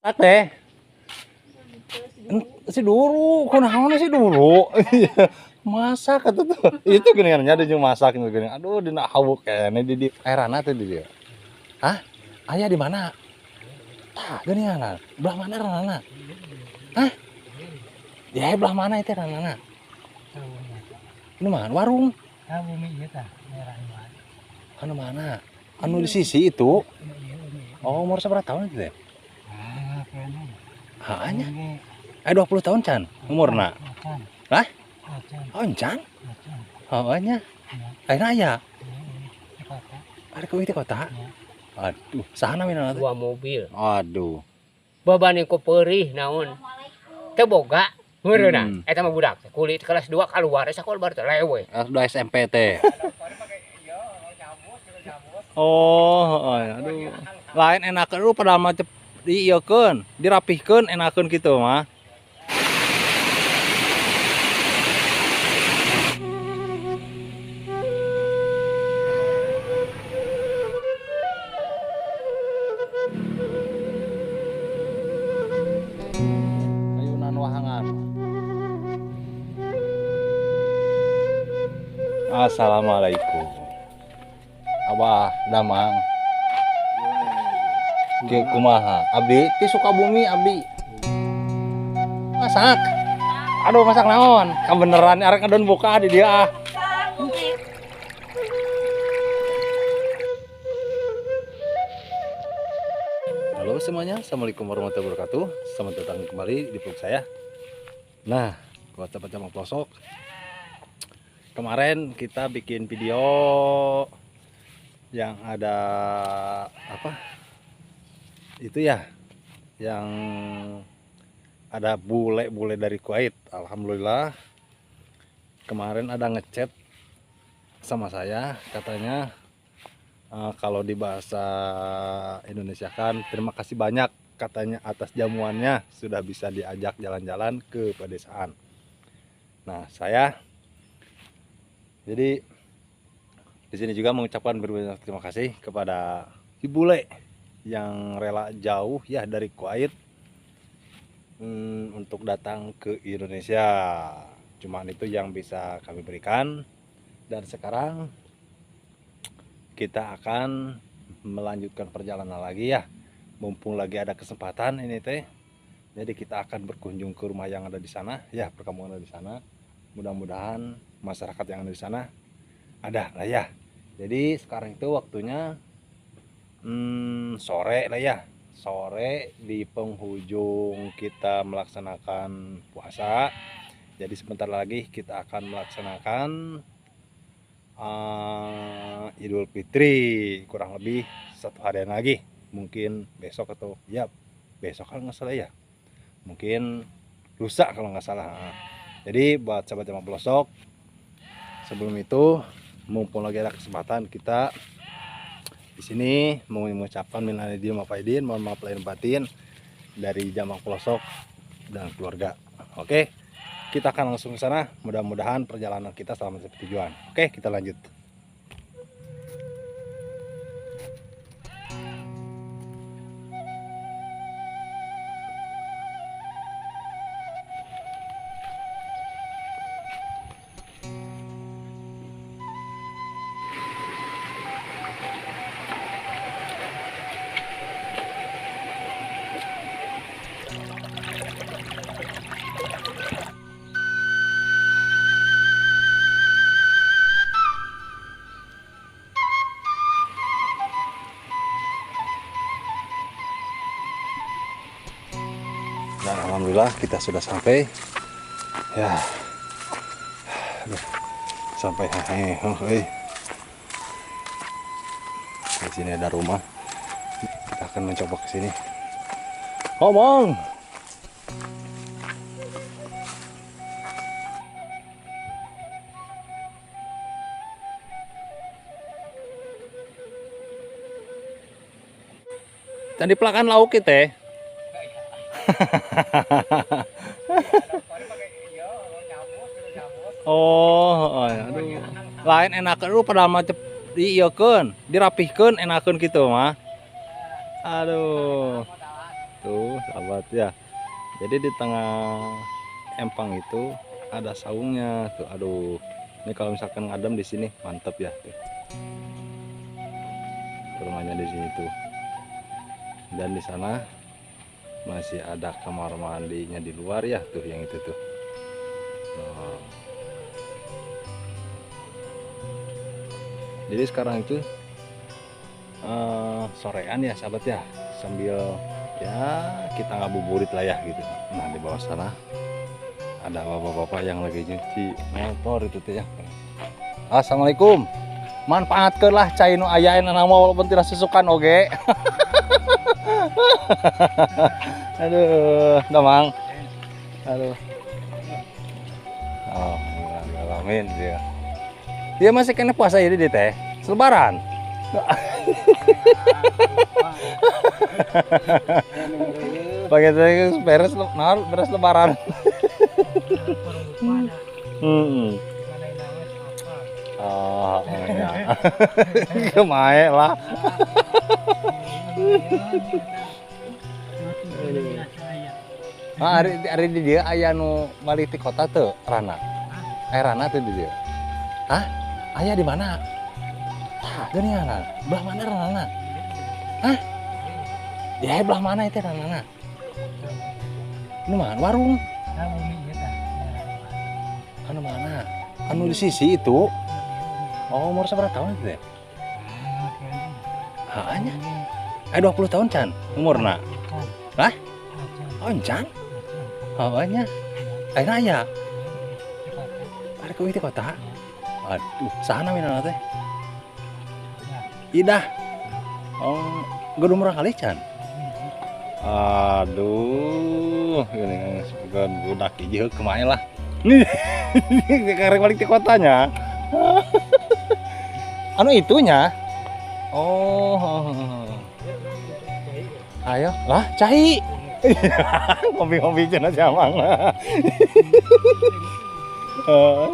Teh. Si duru, kunaon si duru. Masak atuh tuh. Itu geuningan nya jeung masak gitu geuning. Aduh dina hawu keneh di erana teh di dieu. Hah? Aya di mana? Tah, geuningan. Belah mana ranana? Hah? Ya belah mana itu ranana? Ini mana? Warung. Anu mana? Anu di sisi itu. Oh, umur seberapa tahun itu teh? Hanya. 20 tahun can umurna. Hah? Oh, can? Oh, nya. Ayeuna aya. Ada ke kota. Aduh, saha namina teh? Dua mobil. Aduh. Babani ku peurih naon. Teu boga. Meureuna eta mah budak kulit kelas 2 keluar sakola baru teh lewe. Kelas 2 SMP teh. Oh, aduh. Lain enak lu padahal mah diieukeun, dirapihkeun enakeun kitu mah. Ayunan wahangan. Assalamualaikum. Abah damang. Ke kumaha? Abdi ti Sukabumi abdi. Masak. Aduh masak naon? Kabeneran arek ngadon buka di dia ah. Halo semuanya, assalamualaikum warahmatullahi wabarakatuh. Selamat datang kembali di vlog saya. Nah, buat teman-teman pelosok, kemarin kita bikin video yang ada apa itu ya, yang ada bule-bule dari Kuwait. Alhamdulillah kemarin ada ngechat sama saya, katanya kalau di bahasa Indonesia kan terima kasih banyak katanya atas jamuannya sudah bisa diajak jalan-jalan ke pedesaan. Nah, saya jadi di sini juga mengucapkan berbanyak terima kasih kepada si bule yang rela jauh ya dari Kuwait untuk datang ke Indonesia. Cuman itu yang bisa kami berikan. Dan sekarang kita akan melanjutkan perjalanan lagi ya. Mumpung lagi ada kesempatan ini teh. Jadi kita akan berkunjung ke rumah yang ada di sana ya, perkampungan ada di sana. Mudah-mudahan masyarakat yang ada di sana ada lah ya. Jadi sekarang itu waktunya sore lah ya. Sore di penghujung kita melaksanakan puasa. Jadi sebentar lagi kita akan melaksanakan Idul Fitri, kurang lebih satu harian lagi. Mungkin besok atau ya besok kalau nggak salah ya. Mungkin lusa kalau nggak salah. Jadi buat sahabat Jamang Pelosok, sebelum itu mumpung lagi ada kesempatan kita di sini mau mengucapkan minal aidin wal faizin, mohon maaf lahir batin dari Jamang Pelosok dan keluarga. Oke, kita akan langsung ke sana. Mudah-mudahan perjalanan kita selamat sampai tujuan. Oke, kita lanjut. Dan alhamdulillah kita sudah sampai ya. Aduh, sampai hehehe. Di sini ada rumah. Kita akan mencoba ke sini. Ngomong. Tadi pelakan lauk kita. Oh, aduh. Lain enak lu padahal mah diieukeun, dirapihkeun enakeun kitu mah. Aduh. Tuh sahabat ya. Jadi di tengah empang itu ada saungnya tuh. Aduh, ini kalau misalkan ngadem di sini mantep ya tuh. Rumahnya di sini tuh. Dan di sana masih ada kamar mandinya di luar ya tuh, yang itu tuh. Nah. Jadi sekarang itu sorean ya sahabat ya, sambil ya kita ngabuburit lah ya gitu. Nah di bawah sana ada bapak-bapak yang lagi nyuci motor itu tuh ya. Assalamualaikum. Manfaatkanlah cai nu aya nama walaupun tidak susukan oge. Aduh, damang. Aduh. Oh, alamin dia. Dia masih kena puasa jadi dia teh. Selebaran. Pakai beres nah, beres lebaran. Oh, ya. Kemae lah. Ah, ari di dia aya nu balik ti kota teu Rana. Rana teu di dia. Hah? Aya di mana? Tah, geuningan. Belah mana Rana? Hah? Ya belah mana itu Rana? Nu mana warung? Anu mana? Anu di sisi itu. Oh, umur seberapa tahun itu ya? Hanya? 20 tahun can umurna. Hah? Oh, can? Oh, nya. Ayeuna aya. Ari ku kota. Aduh, saha namina teh? Idah. Oh, gedung murah kali can. Aduh, ini bukan budak hiji kumaha lah. Nih, karek balik ke kotanya. Anu itunya. Oh. Ayo, lah cai. Ngopi-ngopi cenah jamang.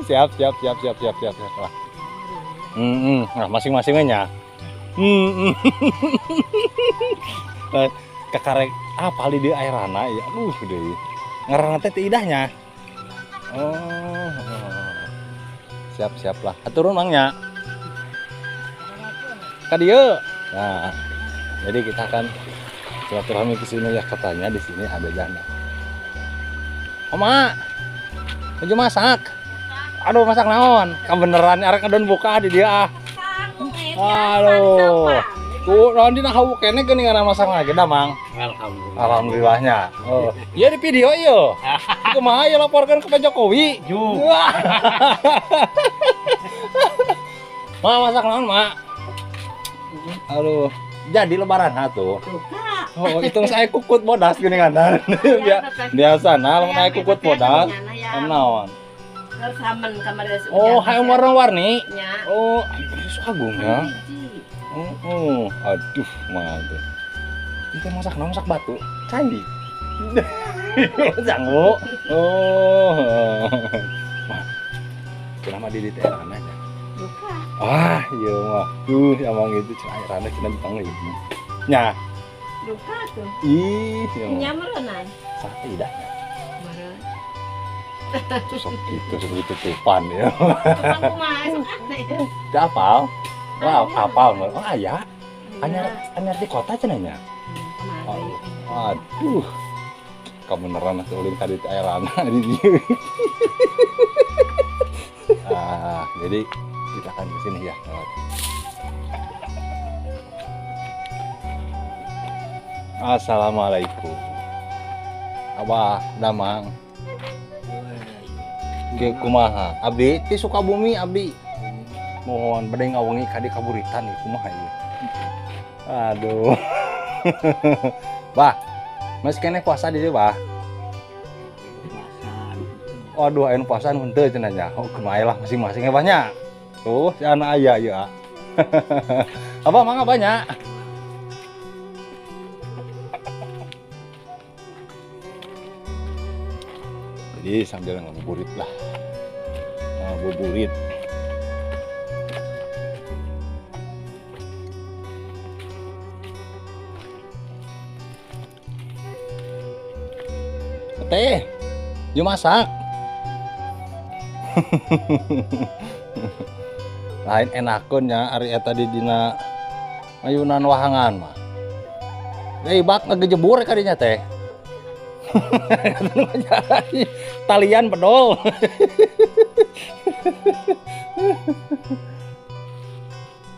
Siap lah. Nah, masing-masingnya. Kekarek apa di airana ya. Aduh deui. Ngaranna teh teu idahnya. Oh. Siap-siap lah. Aturun mangnya. Ka dieu. Nah, jadi kita akan silaturahmi ke sini ya, katanya di sini ada janda. Oma, menuju masak. Aduh, masak naon? Kebeneran arek ngadon buka di dia ah. Aduh. Ku naon dina hawu kene geuning ngaran masak lagi dah, Mang. Alhamdulillah. Alhamdulillahnya. Oh, iya di video ieu. Kumaha ieu laporkan ke Pak Jokowi? Ma, masak naon, Ma? Aduh, jadi lebaran atuh. Oh, hitung saya kukut bodas gini kan. Biasa nah, lamun aya kukut bodas, naon? Oh, hayang warna-warni. Oh, agung ya. Oh, aduh, mantap. Itu masak naon, masak batu. Candi. Janggu. Oh. Mah. Kenapa di teh aja? Wah, iya mah. Tuh, emang itu cenah airana cenah ditang ieu. Nya. Duka tuh. Ih, nya meureunnan. Sate idahnya. Meureun. Sok gitu seperti tutupan ya. Kumaha sok aneh. Teu apal. Wah, apal mah. Oh, aya. Anyar di kota cenah nya. Aduh. Kebeneran atuh ulin ka ditu airana di dieu. Ah, jadi kita akan ke sini ya. Assalamualaikum. Abah damang. Ge kumaha? Abdi ti Sukabumi abdi. Mohon bade ngawengi ka di kaburitan ieu kumaha ieu. Aduh. Bah, masih keneh puasa di dieu, Bah? Waduh, aya nu puasa nu henteu cenah nya. Oh, kumaha lah masing-masing ge banyak. Tuh, si anak aya ieu. Abah mangga banyak. Jadi sambil ngabuburit lah. Ngabuburit. Teh, yuk masak. Lain enakeun nya ari eta di dina mayunan wahangan mah. Deui bak ngegejebur ka dinya teh. Talian bedol.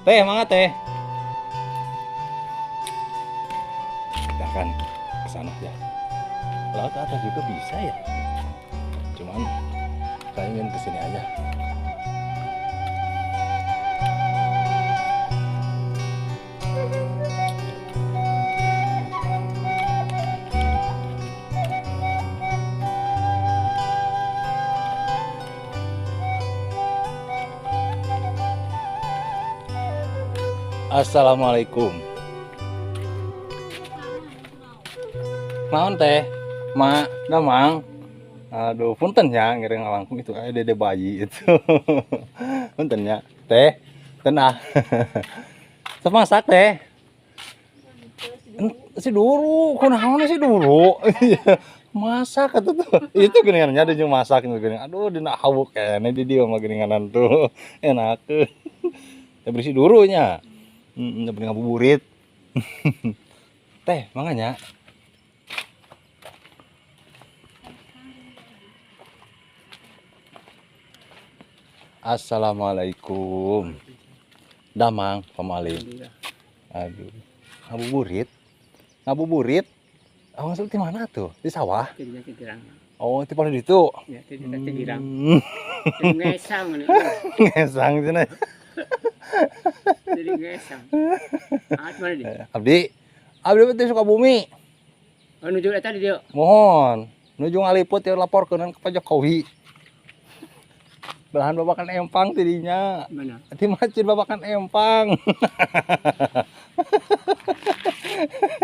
Teh, mangga teh. Kita akan ke sana ya. Laut ke atas juga bisa ya. Cuman saya ingin ke sini aja. Assalamualaikum. Naon teh? Ma, damang. Aduh, punten ya ngiring langkung itu dede bayi itu. Punten ya. Teh, tenah. Sok masak teh. Si duru, kunaon si duru. Masak atuh tuh. Itu geuningan nya jeung masak geuning. Aduh, dina hawuk keneh di dieu mah geuninganan tuh. Enakeun. Teh berisi durunya. Heeh, beli ngabuburit. Teh, mangga nya. Assalamualaikum. Damang, pamali. Aduh, ngabuburit. Ngabuburit. Awas di mana tuh? Di sawah? Oh, di paling itu. Ya, di Girang. Ngesang. Ngesang cenah. Jadi ngesang. Ah, mana dia? Abdi. Abdi teh Sukabumi. Oh, nuju eta di dieu. Mohon, nuju ngaliput ya laporkeun ke Pak Jokowi. Belahan babakan empang tidinya. Mana? Di masjid babakan empang.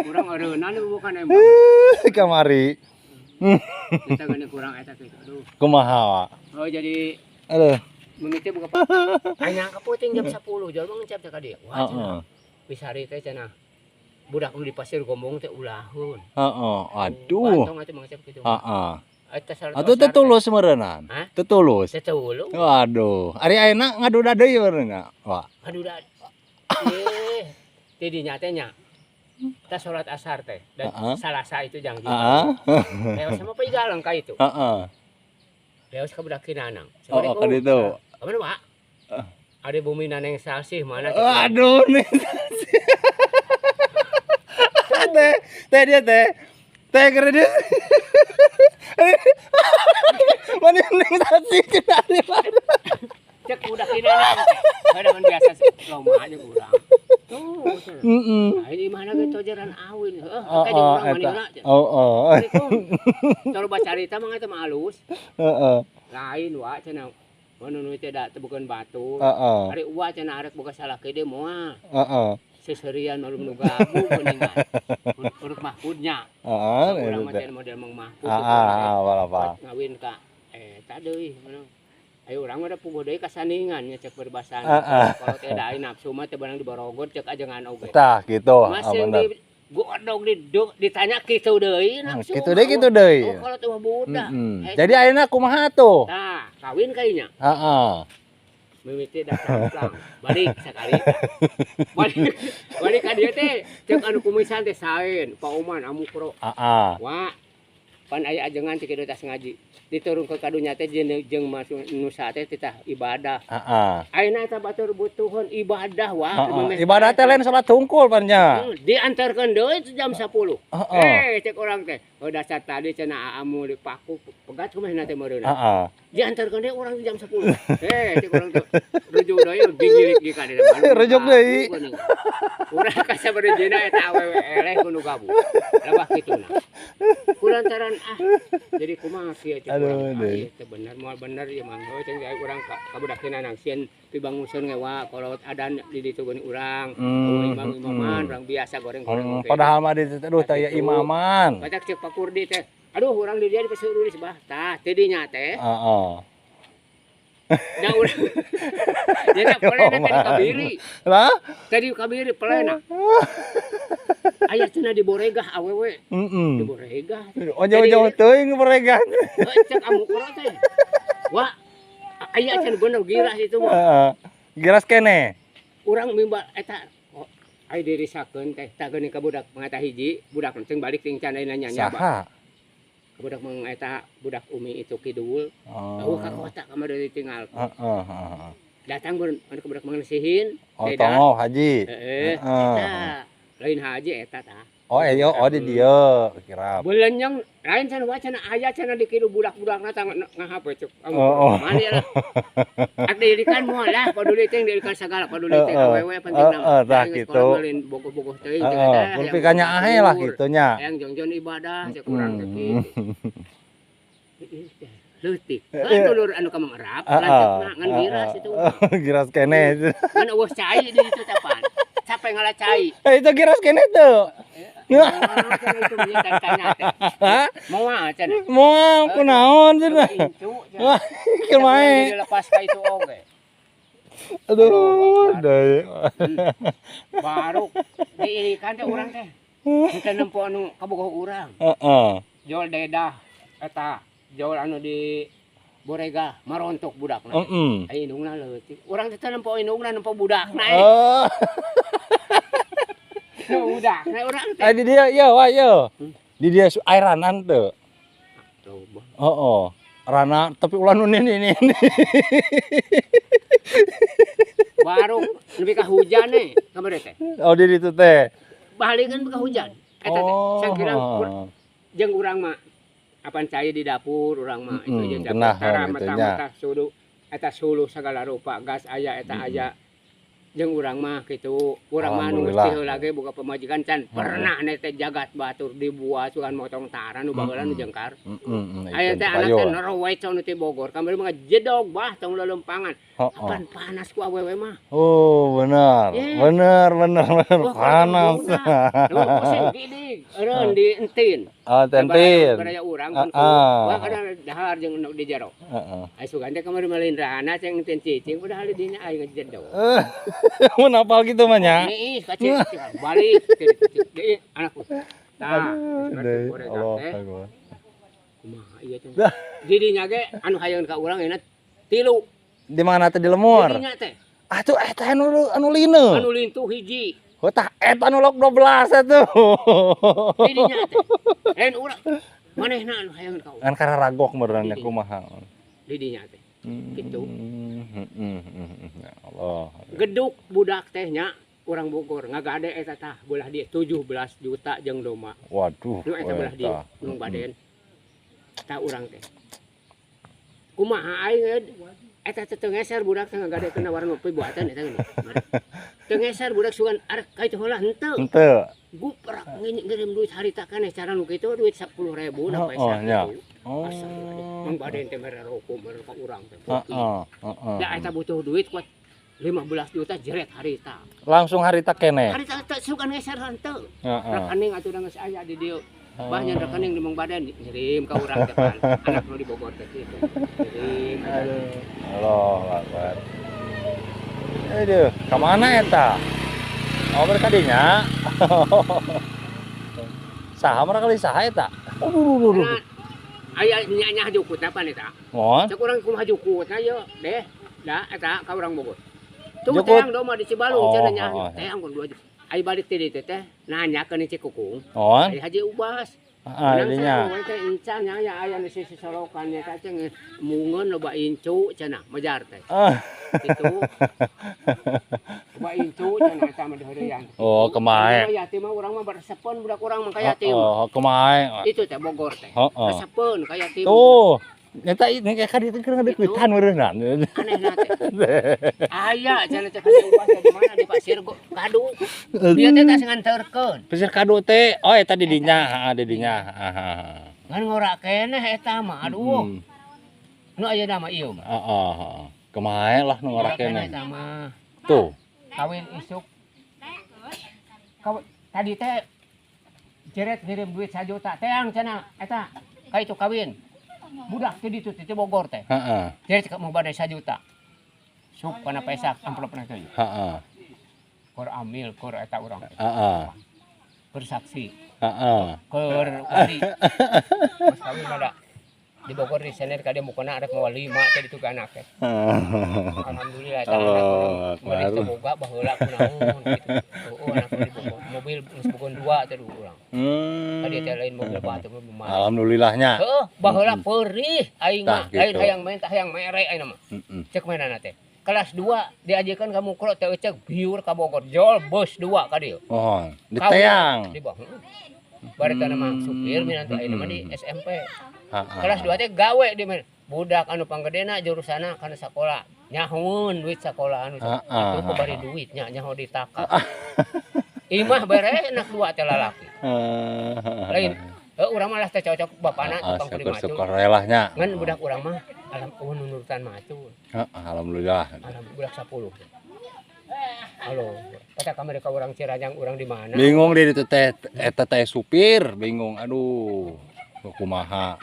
Kurang eureunana babakan empang. Kamari. Kita geuning kurang eta kitu. Aduh. Kumaha, Pak? Oh, jadi aduh. Mimiti buka hanya kaputing jam 10 jual mah ngecap teh ka dieu. Wah, cenah. Wis hari teh cenah. Budak nu di pasir gombong teh ulahun. Heeh, aduh. Pantong atuh mangecap kitu. Heeh. Atuh teh tulus meureunnan. Teu tulus. Teu tulus. Waduh, ari ayeuna ngaduda deui meureunna. Wah. Ngaduda. Eh, ti dinya teh nya. Tah salat asar teh dan Salasa itu jang gitu. Heeh. Leos sama pigalang ka itu. Heeh. Leos ka budak Kinanang. Oh, ka ditu. Apa Pak? Ada bumi naneng salsih mana? Aduh nih. Teh, teh dia teh. Teh keren dia. Mana neng salsih cenah. Cek udah kinanang. Ada kan biasa loma aja kurang. Tuh. Heeh. Nah, ini mana ge tojaran awin. Heuh, ka jeung urang manehna. Oh, oh. Kalau baca carita mah eta mah alus. Heeh. Lain wa cenah. Mun nu teh da teu bukan batu. Heeh. Ari uwa cenah arek boga salah ke deui moal. Heeh. Seserian malum nu gabu kuningan. Urut mahpudnya. Heeh. Urang mah teh model Mang Mahpud. Heeh, apa-apa. Ngawin ka eta deui. Ayo urang mah da puguh deui kasandingan nya cek berbasana. Kalau teh da nafsu mah teh barang diborogot cek ajengan oge. Tah gitu. Masih di godog di ditanya kitu deui nafsu. Kitu deui kitu deui. Oh, kalau teh mah budak. Jadi ayeuna kumaha tuh? Tah, kawin kayaknya. Heeh. Mimiti datang pulang, balik sekali. Balik balik ka dieu teh cek anu kumisan teh saen, Pak Oman amukro. Heeh. Wah. Pan aya ajengan teh kitu tas ngaji. Diturun ke kadunya teh jeung masuk nusa teh titah ibadah. Heeh. Ayeuna eta batur butuhun ibadah wah. Ibadah teh lain salat tungkul pan nya. Diantarkeun deui jam 10. Heeh. Eh cek urang teh, oh dasar tadi cenah aamu dipaku pegat kumaha teh meureunna. Heeh. Diantarkeun deui urang jam 10. Eh cek urang teh rujuk deui gigilik ge ka dieu. Rujuk deui. Urang ka sabarejena eta awewe eleh kudu gabu. Lebah kituna. Kulantaran ah jadi kumaha kieu cek urang. Ieu teh bener moal bener ieu mah. Heuh cek urang ka budak Kinanang sieun pibanguseun ngewa kolot adan di ditu geuning urang. Imam-imaman urang biasa goreng-goreng. Padahal mah di ditu aduh teh aya imaman. Batak cek Pak Kurdi teh. Aduh urang di dieu dipaseureun di sebah. Tah ti dinya teh. Heeh. Da urang. Jadi pelena tadi kabiri. Lah? Tadi kabiri pelena. Aya cenah di Boregah awewe. Heeh. Di Boregah. Oh jauh-jauh teuing Boregah. Cek amukro teh. Wah, aya cenah bener giras itu mah. Heeh. Giras kene. Urang mimba eta ai dirisakeun teh tah geuning ka budak mangata hiji, budak cing balik ting can ayeuna nya. Saha? Budak mang eta budak Umi itu kidul. Oh. Ka kota kamari ditinggal. Heeh, heeh. Datang beureun anu ka budak mangresihin. Oh, tongoh haji. Heeh. Eta lain haji eta tah. Oh, eyo, oh di dieu kirap. Beulenyeng lain cenah wae cenah aya cenah di kidu budak-budakna tah ngahape cuk. Oh. Mani lah. Ak diirikan moal lah paduli teh diirikan sagala paduli teh awewe penting nama. Heeh, tah kitu. Bogoh-bogoh teuing heeh, pulpikannya ahe lah kitu nya. Hayang jongjon ibadah cek urang teh kitu. Leutik. Kan dulur anu ka Mang Erap lanceukna ngan giras itu. Giras kene. Ngan eueuh cai di ditu teh pan. Capek ngala cai. Eh itu giras kene tuh. Hah? Moal cenah. Moal kunaon cenah. Wah, kieu mae. Dilepas ka itu oge. Aduh, deui. Baru diirikan teh urang teh. Henteu nempo anu kabogoh urang. Heeh. Jol dedah eta, jol anu di Boregah marontok budakna. Heeh. Ai indungna leutik. Urang teh nempo indungna nempo budakna. Oh. Budak, nah urang teh. Eh di dia ieu wah ieu. Di dia airanan teu. Heeh. Rana tapi ulah nu ini. Baru nepi ka hujan nih, kamari teh. Oh di ditu teh. Balikeun ka hujan. Eta teh sangkirang jeung urang mah apan cai di dapur urang mah itu jeung dapur tara mata-mata sudu eta suluh sagala rupa gas aya eta aya. Jeung urang mah kitu, urang mah nu geus heula ge boga pamajikan can pernah teh jagat batur dibuat sugan motong tara nu baheula nu jengkar. Aya teh anak teh norowe nu ti Bogor, kamari mah jedog bah tong lelempangan. Apan panas ku awewe mah. Oh, benar. Bener bener bener panas. Nu pusing gidig, eureun di entin. Oh, entin. Baraya urang kan. Wah kada dahar jeung nu di jero. Heeh. Ai sugan teh kamari mah lain rana ceng entin cicing udah di dinya aing ngejedog. Mun apal gitu mah nya. Nih, kacil balik deui anakku. Tah, Allah akbar. Kumaha ieu teh? Didinya ge anu hayang ka urang ayeuna tilu. Di mana teh di lemur? Didinya teh. Atuh eta anu lineu. Anu lintuh hiji. Oh tah eta anu lok 12 atuh. Didinya teh. Lain urang. Manehna anu hayang ka urang. Kan karena ragok meureun nya kumaha. Didinya teh. Gitu. Ya Allah. Geduk budak teh nya urang Bogor ngagade eta tah belah dia 17 juta jeung domba. Waduh. Nu eta belah dia nu baden. Tah urang teh. Kumaha aing eta teh teu ngeser budak teh ngagadekeun warna pibuatan eta geuning. Teu ngeser budak sugan arek ka itu heula henteu. Henteu. Guprak ngirim duit harita keneh cara nu kitu duit 10.000 na paisa kitu. Oh. Mang baden teh mere rokok mere ka urang teh. Heeh, heeh. Da eta butuh duit kuat 15 juta jeret harita. Langsung harita keneh. Harita teh sugan ngeser henteu. Heeh. Rekening atuh da geus aya di dieu. Bah nya rekening di Mang Baden ngirim ka urang teh pan. Anak nu di Bogor teh kitu. Ngirim. Aduh. Allah akbar. Aduh, ka mana eta? Oh, mereka dinya. Saha mereka kali saha eta? Aduh. Aya nya jukutna pan eta. Moal. Cek urang kumaha jukutna ye, deh. Da eta ka urang Bogor. Tuh teang domba di Cibalung cenah nya. Teang kun 2 juta. Ai balik ti ditu teh nanyakeun Cik Kukung. Oh. Ai Haji Ubas. Heeh, dinya. Teh encan nya aya aya nu sisi solokan nya teh mungeun loba incu cenah mejar teh. Kitu. Loba incu cenah eta mah diheureyan. Oh, kemae. Yatim mah urang mah baresepeun budak urang mah ka yatim. Oh, kemae. Itu teh Bogor teh. Resepeun ka yatim. Tuh. Nyata ini kayak kadi itu kira duitan meureunna. Anehna teh. Aya cenah teh Haji Ubas teh di mana di Pasir Kadu. Dia teh tas nganterkeun. Pasir Kadu teh. Oh eta di dinya, heeh di dinya. Heeh. Ngan ngora keneh eta mah aduh. Nu ayeuna mah ieu mah. Heeh, heeh. Kemae lah nu ngora keneh. Eta mah. Tuh. Kawin isuk. Tadi teh jeret ngirim duit 1 juta teang cenah eta ka itu kawin. Budak teh ditu teh Bogor teh. Jadi cek mau badai 1 juta. Sup kana pesak amplopna teh. Keur amil keur eta urang teh. Bersaksi. Keur wali. Mas kawin ada di Bogor di sener ka dia mukona arek mawa lima teh ditu ka anak teh. Alhamdulillah eta anak urang meuli teu boga baheula kunaon gitu. Oh, anak di Bogor. Mobil geus boga dua teh urang. Ka dieu teh lain mobil batu, mobil mahal. Alhamdulillahnya. Heeh, baheula perih aing mah, Tah, lain gitu. Hayang main tah hayang mere aing mah. Cek mainana teh. Kelas 2 diajarkan kamu mukro teh cek biur ka Bogor, jol bus 2 ka dieu. Oh, di teang. Di bawah. Baritana mah supir minantu ayeuna mah di SMP. Heeh. Kelas 2 teh gawe di mana? Budak anu panggedena jurusana kana sakola. Nyahoeun duit sakola anu atuh bari duit nya nyaho ditakap. Imah bere anak dua teh lalaki. Lain heuh urang mah lah teh cocok bapana tukang kuli macul. Syukur-syukur lah nya. Ngan budak urang mah alam eueuh nunurutan macul. Heeh, alhamdulillah. Alam budak 10. Halo, kata kamari ka urang Cirajang urang di mana? Bingung dia itu teh eta teh supir, bingung. Aduh, kumaha.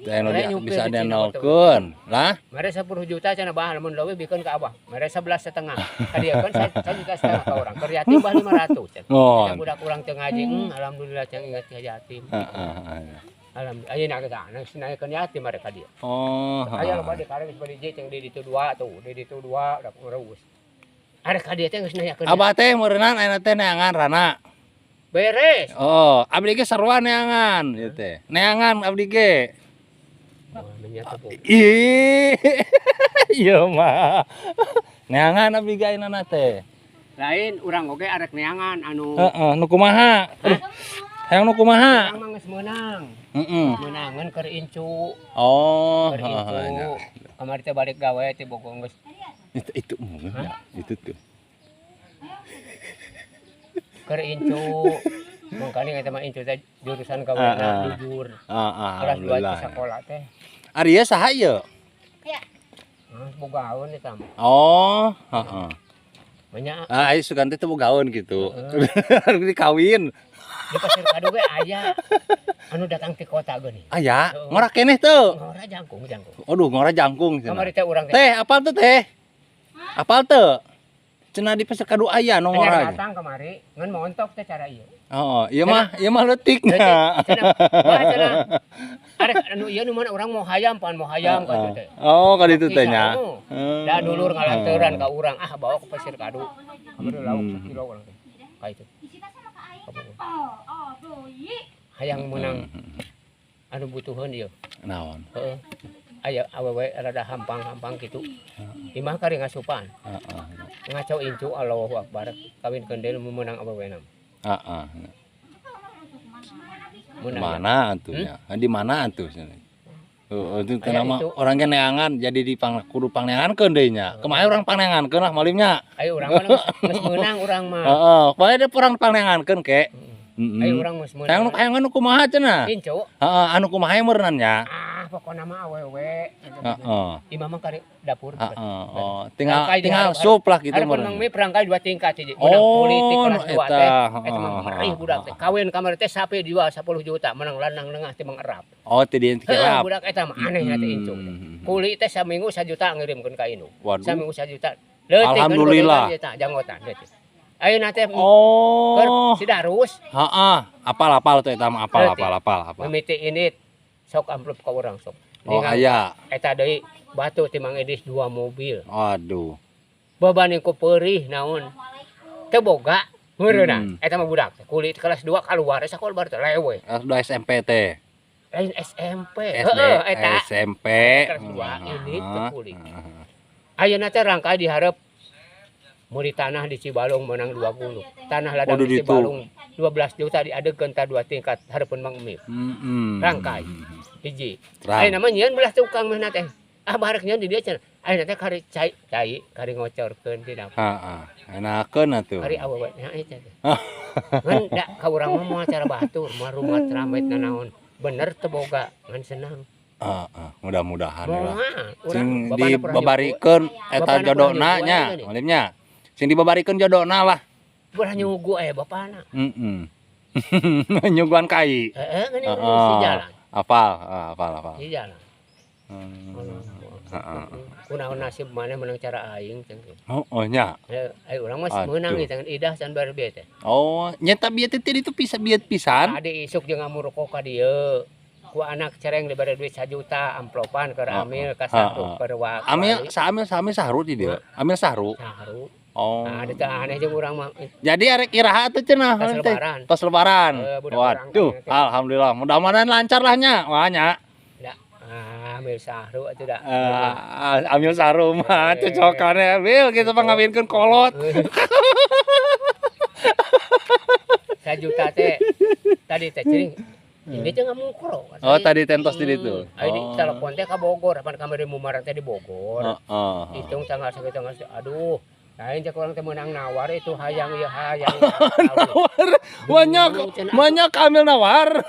Teh nu Mere nyupir bisa di Cina. diandalkeun. Lah, Mere 10 juta cenah bah lamun leuwih bikeun ka abah. Mere 11,5. Ka dieu kan 1,5 juta ka urang. Keur yatim bah 500 cenah. Oh. Eta budak urang teu ngaji, alhamdulillah cang ingat ka yatim. Heeh. Alhamdulillah ayeuna ge geus naikeun yatim mereka dia. Oh, Aya heeh. loba di kareng geus bari ceng di ditu dua tuh, di ditu dua udah urus. Ada ka dieu teh geus nanyakeun. Abah teh meureunnan ayeuna teh neangan rana. Beres. Oh, abdi ge sarua neangan ieu teh. Neangan abdi ge. Wah, menyatu bu. Ih, ieu mah. Neangan abdi ge ayeuna teh. Lain urang oge arek neangan anu Heeh, nu kumaha? Aduh. Hayang nu kumaha? Urang mah geus meunang. Meunangan keur incu, Oh, keur heeh, incu. nya. Kamari teh balik gawe teh Bogor geus Itu ya, itu tuh. Keur incu. Mangkani eta mah incu teh jurusan gawe jujur. Heeh, Kelas 2 alhamdulillah. teh sekolah teh. Ari ieu saha ieu? Hah, bogaeun eta mah. Oh, heeh. Banyak Ah, ayo sugan teh teu bogaeun gitu. Dikawin. Di Pasir Kadu ge aya anu datang ti kota geuning. Aya, ngora keneh teu. Ngora jangkung jangkung. Aduh, ngora jangkung cenah. Kamari teh urang teh Teh, apal tuh teh? Apal teu? Cenah di Pasir Kadu aya nu anyar ngora. datang kamari ngan montok teh cara ieu. Oh, ieu mah leutik Leutik, nya. cenah, wah cenah. Arek anu ieu nu mana urang mau hayam pan mau hayam ka itu teh. Oh, ka ditu teh nya. Da dulur ngalanteuran ka urang ah bawa ke Pasir Kadu. Kamari lauk sakilo urang teh. Ka itu. Ka Bogor. Hayang meunang anu butuheun ieu. Naon? Heeh. Aya awewe rada hampang-hampang kitu. Imah kari ngasupan. Heeh. Ngaco incu Allahu Akbar. Kawin deui meunang awewe na. Heeh. Meunang. Mana atuh nya? Di mana atuh cenah? Heeh, itu Aya nama itu. orang ge neangan jadi di pang kudu pangneangankeun deui nya. Kemarin urang pangneangankeun lah malimnya. Ayo urang mah geus geus meunang urang mah. Heeh, poe dia urang pangneangankeun ke. Heeh. Ayo urang geus Hayang nu meunang. hayang anu kumaha cenah? Incu. Heeh, anu kumaha meureunnan nya? Ah, pokokna mah awewe. Heeh. Imah mah kari dapur. Heeh. Oh, tinggal Rangkai di tinggal harap- sup lah gitu Harapan meureun. Mang Mi perangkai dua tingkat hiji. Menang Oh, politik nu kelas 2 eta. teh. Eta mah Heeh, merih budak teh. Kawin kamari teh sapi dijual 10 juta, menang lanang nengah teh Mang Erap. Oh, ti dieu Heeh, kirap. budak eta mah aneh teh incu. Kuli teh saminggu 1 juta ngirimkeun ka indung. Waduh. Saminggu 1 juta. Leutik kan Alhamdulillah. gorengan eta janggotan leutik. Ayeuna teh keur Oh. si Darus Heeh, apal-apal tuh eta mah apal Leutik. apal apal apal. Mimiti ini sok amplop ka urang sok. Oh, Ningal aya. eta deui batu ti Mang Edis dua mobil. Aduh. Bebaning ku peurih naon. Teu boga meureunna. Eta mah budak teh kulit kelas 2 keluar sakola baru teh lewe. Kelas 2 SMP teh. Lain SMP. SD, Heeh, eta SMP. Kelas 2 ini teh kulit. Heeh. Ayeuna teh rangkai diharap meuli tanah di Cibalong menang 20. Tanah ladang Waduh, di ditu. Cibalong 12 juta diadegeun ta dua tingkat hareupeun Mang Emil. Rangkai. Hiji. Terang. Ayeuna mah nyieun belah tukang mah teh. Ah barek nyieun di dieu cenah. Ayeuna teh kari cai cai kari ngocorkeun di dapur. Heeh. Enakeun atuh. Kari awewe nya eta teh. Ngan da ka urang mah moal cara batur, moal rumat ramait nanaon. Bener teu boga ngan senang. Heeh, mudah-mudahan lah. Moal Sing urang bapana pernah dibabarikeun eta Bapana pernah jodona nyuguh nya, aya geuning. malimnya. Sing dibabarikeun jodona lah. Pernah nyugu aya bapana. Heeh. Nyuguhan kai. Heeh, geuning Heeh. si jalan. Apal, apal, apal. Iya lah. Heeh. Kunaon nasib maneh menang cara aing teh. Oh, nya. Ai urang mah meunang ieu teh idah can bar bieu teh. Oh, nyata bieu teh itu bisa bieu pisan. Adi isuk jeung ngamurukok ka dieu. Ku anak cereng dibere duit 1 juta amplopan keur amil ka Sahru keur wa. Amil sa amil sa amil Sahru di dieu. Amil Sahru. Sahru. Oh. Nah, ada teh aneh jeung urang mah. Jadi arek iraha tuh cenah Pas lebaran. Pas lebaran. Waduh, alhamdulillah. Mudah-mudahan lancar lah nya. Wah nya. Amil Sahru atuh da. Amil Sahru mah cocokannya Amil gitu pangawinkeun kolot. 1 juta teh tadi teh cering. Ini teh ngamukro. Oh, tadi tentos di ditu. Ai di telepon teh ka Bogor, pan kamari mumarang teh di Bogor. Heeh. Hitung tanggal sakitu tanggal aduh. Lain cek orang teh meunang nawar itu hayang ieu hayang. Nawar. Banyak banyak amil nawar.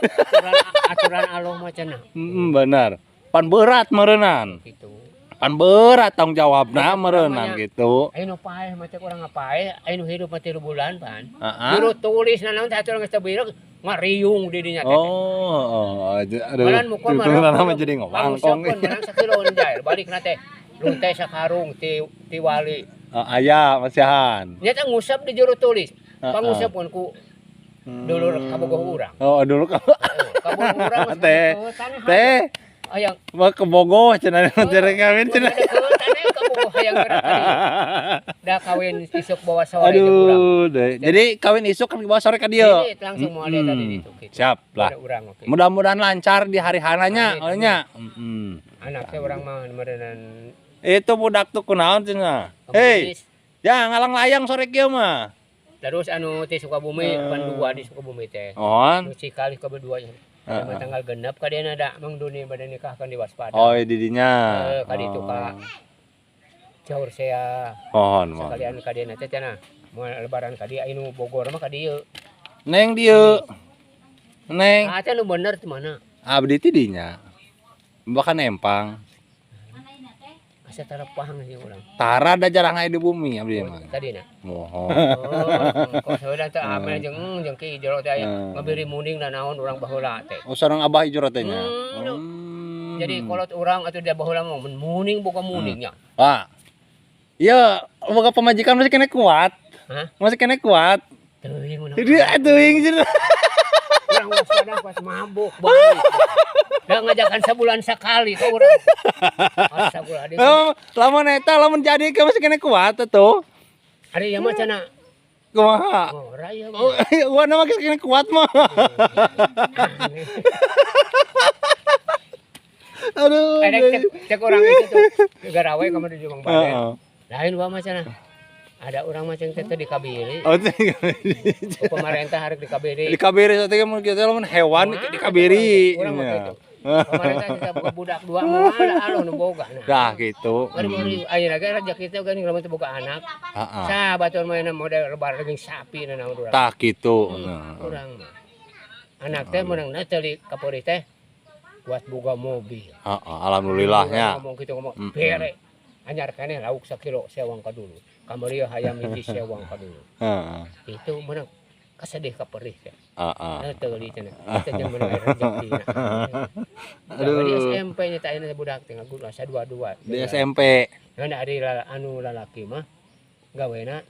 Aturan Allah mah cenah. Benar. Pan berat meureunan. Gitu. Pan berat tanggung jawabna meureunan gitu. Aya nu paeh mah cek urang ngapaeh, aya nu hidup mah 3 bulan pan. Heeh. Juru tulis naon teh aturan geus teu birek ngariung di dinya teh. Oh, aduh. Malan mukul mah jadi ngomong. Menang sakilo jail balikna teh. Lunte sakarung ti wali. Aya masihan. Nya teh ngusap di juru tulis. Pangusap pun ku dulur kabogoh urang. Oh, dulur kabogoh urang. Teh. Teh. Hayang mah ke Bogo cenah cere kawin cenah. Kabogoh hayang gerak ka dieu. Da kawin isuk bawa sore. Aduh, jadi kawin isuk kan bawa sore ka dieu. Jadi langsung moal dia tadi ditu kitu. Siap lah. Mudah-mudahan lancar di hari hananya, nya. Heeh. Anak teh urang mah meureunnan itu budak tuh kunaon cenah. Hei. Ya ngalang layang sore kieu mah. Terus anu ti Sukabumi pan dua di Sukabumi teh. Oh. Nu cikali ka dua. Sama tanggal genep ka dieu da Mang Duni bade nikahkeun di Waspada. Oh, di dinya. Ka ditu ka Caur sea. Mohon, mohon. Sekalian ka dieu teh cenah. Moal lebaran ka dieu anu Bogor mah ka dieu. Neng dieu. Neng. Ah, teh nu bener teh mana? Abdi ti dinya. Bahkan empang. Asa tarapang jeung urang. Tara da jarang aya di bumi abdi mah. Tadi na. Mohon. Oh, kok saudara teh amel jeung jeung ki ijero teh aya ngabiri muning da naon urang baheula teh. Oh, sareng abah ijero teh nya. Jadi kolot urang atuh da baheula mah mun muning boga muningnya. Wah. Ieu boga pamajikan masih kena kuat. Hah? Masih kena kuat. Teuing urang. Jadi teuing cenah. Urang waspada pas mabuk balik. Da ngajakan sebulan sekali ka urang. Astagfirullahaladzim. Lamun eta lamun jadi ke masih kena kuat atuh. Ari ieu mah cenah. Kumaha? Oh, ora ieu mah. Oh, nama geus kena kuat mah. Aduh. Ada cek orang itu tuh garawe ka mah di Jumang Baden. Lain wae mah cenah. Ada orang macam teh di Kabiri. Oh, di Kabiri. Pemerintah harus di Kabiri. Di Kabiri teh mun kieu teh lamun hewan di Kabiri. Urang mah kitu. Pemerintah kita boga budak dua moal aloh nu boga nah. Dah gitu. Mari ayeuna ge rezeki teh geuning lamun teu boga anak. Heeh. Sa batur mah model lebar daging sapi na naon urang. Tah kitu. Urang mah. Anak teh meunangna teh di kapuri teh buat boga mobil. Heeh, alhamdulillah nya. Ngomong kitu ngomong bere. Anyar keneh lauk sakilo sewang ka dulu. Kamari hayam hiji sewang ka dulu. Heeh. Itu meunang kasedih ka perih teh. Heeh. Nah teu li cenah. Teh jeung meunang rezeki. Aduh. Di SMP nya teh ayeuna budak teh ngagul asa dua-dua. Di SMP. Nah ari anu lalaki mah gawena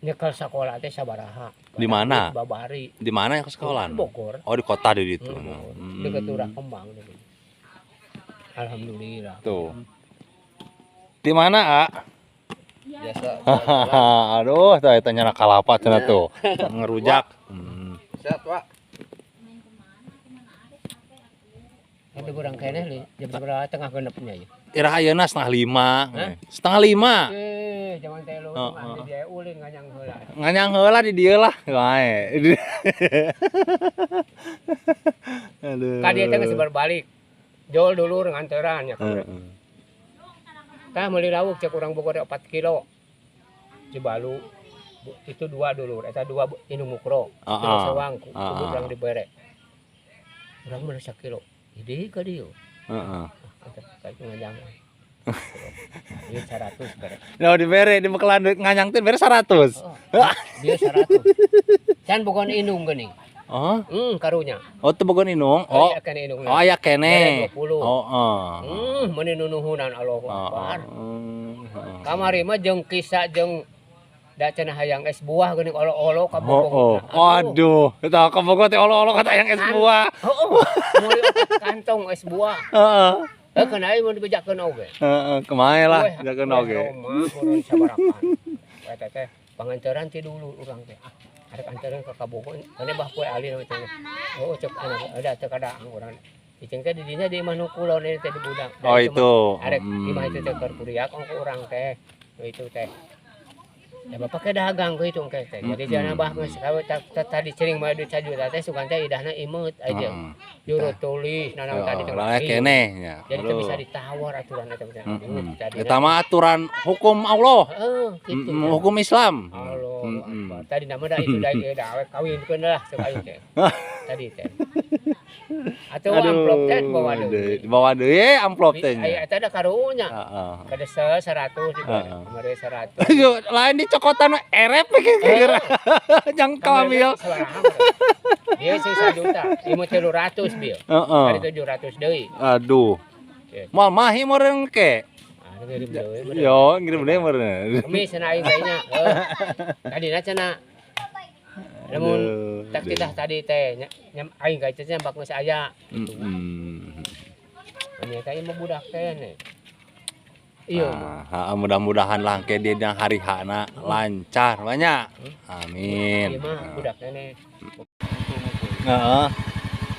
nyekel sakola teh sabaraha. Di mana? Babari. Di mana yang ke sekolah? Bogor. Oh, di kota di ditu. Dekat Turah Kembang. Alhamdulillah. Tuh. Di mana, A? Biasa. Aduh, teh eta nyana kalapa cenah tuh. Ngerujak. Sehat, Pak. Ada kurang keneh li, jam berapa tengah genepnya ya. Iraha ayeuna 4:30. 4:30. Eh, zaman teh lu mah di dieu ulin nganyang heula. Nganyang heula di dieu lah. Wae. Aduh. Ka dieu teh geus berbalik. Jol dulur nganteran nya. Tah meuli lauk cek urang Bogor 4 kilo. Cibalu itu dua dulur, eta dua indung mukro. Kilo sewang kudu urang dibere. Urang meuli sakilo. Jadi ka dieu. Heeh. Ka nganyang. Dia 100 bere. Nah, dibere di bekelan duit nganyang teh bere 100. Oh, dia 100. Can bukan indung geuning. Oh. Karunya. Oh, teu boga indung. Oh. Aya keneh indungna. Oh, aya keneh. 20. Oh, heeh. Meuni nunuhunan Allahu Akbar. Heeh. Kamari mah jeung kisah jeung da cenah hayang es buah geuning olo-olo ka Oh, Bogor. oh. Aduh, eta ka Bogor teh olo-olo kata hayang es buah. Heeh. Meuli kantong es buah. Heeh. Heuh kana ieu mun dibejakeun oge. Heeh, kumaha lah bejakeun oge. Mah urang sabarakan. Eta teh panganteran ti dulu urang teh. Ah, arek anteran ka Bogor. Kana bah poe alin we teh. Oh, cek anak ada teu kada urang. Icing teh di dinya di imah nu kulon ieu teh di budak. Oh, itu. Arek imah itu teh keur kuriak ku urang teh. Itu teh. Ya bapak ke dagang ku itu engke teh. Jadi jangan bah geus tadi cering mah duit sajuta teh sugan teh idahna imeut aja. Juru tulis nanaon tadi teh. Lah keneh nya. Jadi teu bisa ditawar aturan eta teh. Eta mah aturan hukum Allah. Heeh, kitu. Hukum Islam. Allah Akbar. Tadi nama da itu da awek kawinkeun lah cek aing teh. Tadi teh. Atau amplop teh bawa deui. Bawa deui amplop teh nya. Aya eta da karunya. Heeh. Kada 100 di bawah. 100. Lain dicokotan erep kira. Jang kamil. Dia sih 1 juta, 300 bil. Heeh. Kali 700 deui. Aduh. Moal mahi meureun ke. Ngirim deui. Yo, ngirim deui meureun. Kemis cenah aing kayaknya. Tadina cenah. Lamun tak titah tadi teh nya aing ka cenah bak geus aya. Heeh. Nya teh mah budak teh nih. Iya. Nah, mudah-mudahan lah ke dia yang hari hana lancar banyak. Amin. Iya mah budak teh. Heeh.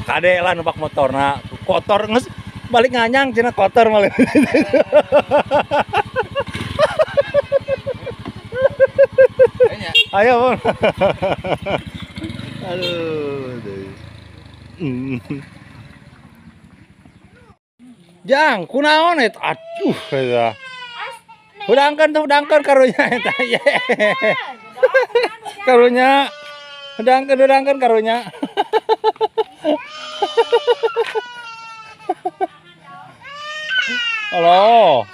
Kade lah numpak motorna kotor geus balik nganyang cenah kotor malah. Ayo, Bang. Aduh. Jang, kunaon eta? Aduh, eta. Hudangkeun tuh, hudangkeun karunya eta. Karunya. Hudangkeun, hudangkeun karunya. Halo.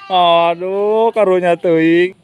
Aduh, karunya teuing.